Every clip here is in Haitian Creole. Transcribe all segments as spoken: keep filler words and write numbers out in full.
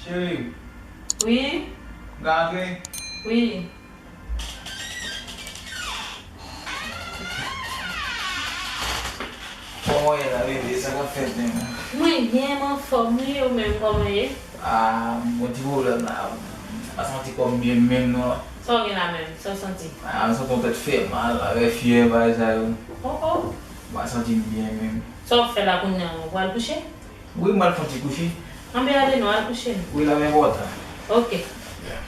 Cheri. Wi. M ka antre? Wi. Kòman w ye la, bebe? Sa k ap fèt menm? Mwen byen, m anfòm wi, ou menm kòman w ye? Ah, m gon ti pwoblèm la. M pa santi kò m byen menm non. Sa w gen la menm? Sa w santi? Ah, m santi yon tèt fè mal, avèk fyèv, bagay sa yo. Oh, oh. M pa santi m byen menm. Sa w ap fè la kounye a? Ou pral kouche? Wi, m pral fè yon ti kouche. Anben ale non, al kouche non. Wi, la men enpòtan. Ok. Yeah.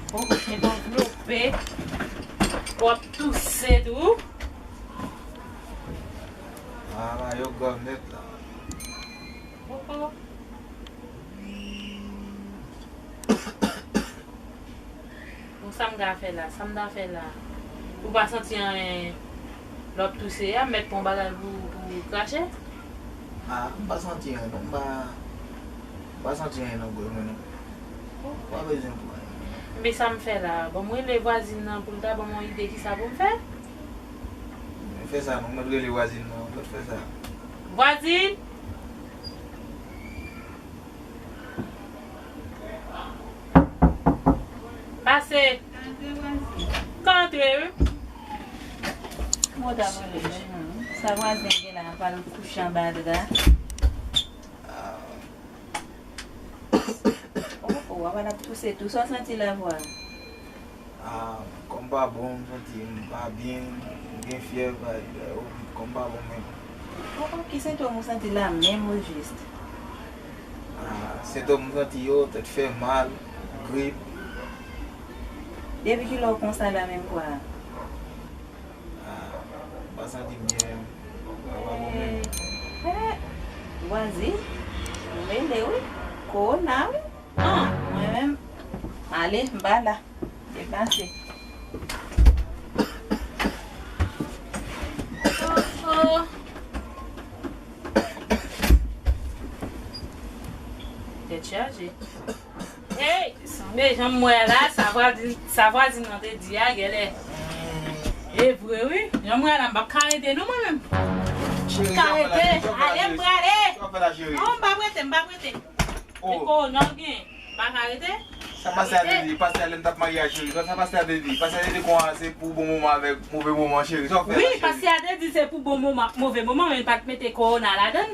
Bon, mete anvlope. W ap touse tou. Ah, la, yo grav nèt la. Oh, oh. Bon, sa m ka fè la? Sa m ta fè la? Ou pa santi anyen lè w ap touse a? M mèt pran bagay pou, pou krache? Ah, m pa santi anyen non. M pa, m pa santi anyen nan gòj mwen non. Ou pa bezwen pran anyen. Men sa m fè la? Ban m rele vwazin nan pou l ta ban m yon ide kisa pou m fè. Men fè sa non, mwen rele vwazin nan, mwen fè sa. Vwazin! Pase. Ka antre wi. Mwen ta pran le chen an. Sa vwazen gen la, pral kouche anba dra. Oh, oh, w ap touse tou. Sa w santi la vwa? Ah, kò m pa bon, m santi m pa byen, m gen fyèv, ay, ay, oh, kò m pa bon menm. Oh, oh, ki sentòm ou santi la menm ojis? Ah, sentòm m santi yo, tèt fè mal, grip. Depi kilè w konsa la menm kwa? Ah, m pa santi m byen menm. Sa pa bon menm. Eh, eh, vwazin, ou mele wi. Kowona wi. Ah, mwen menm, m ale, m pa la. Deplase. Oh, oh. Tèt chaje. Hey, sanble jan m wè la, sa vwazin, sa vwazin nan te di a, genlè. E vre wi, jan m wè la, m p ap ka rete non mwen menm. M p ka rete, ale m prale. Non, m p ap rete, m p ap rete. Oh. E kowona w gen, m pa ka rete. Sa pastè a te di, pastè a lè m t ap marye a cheri. Sa pastè a te di, pastè a te di kowona se pou bon moman avèk move moman cheri. Sa w fè la cheri? Wi, pastè a te di se pou bon moman, move moman, men l pa t mete kowona ladan l.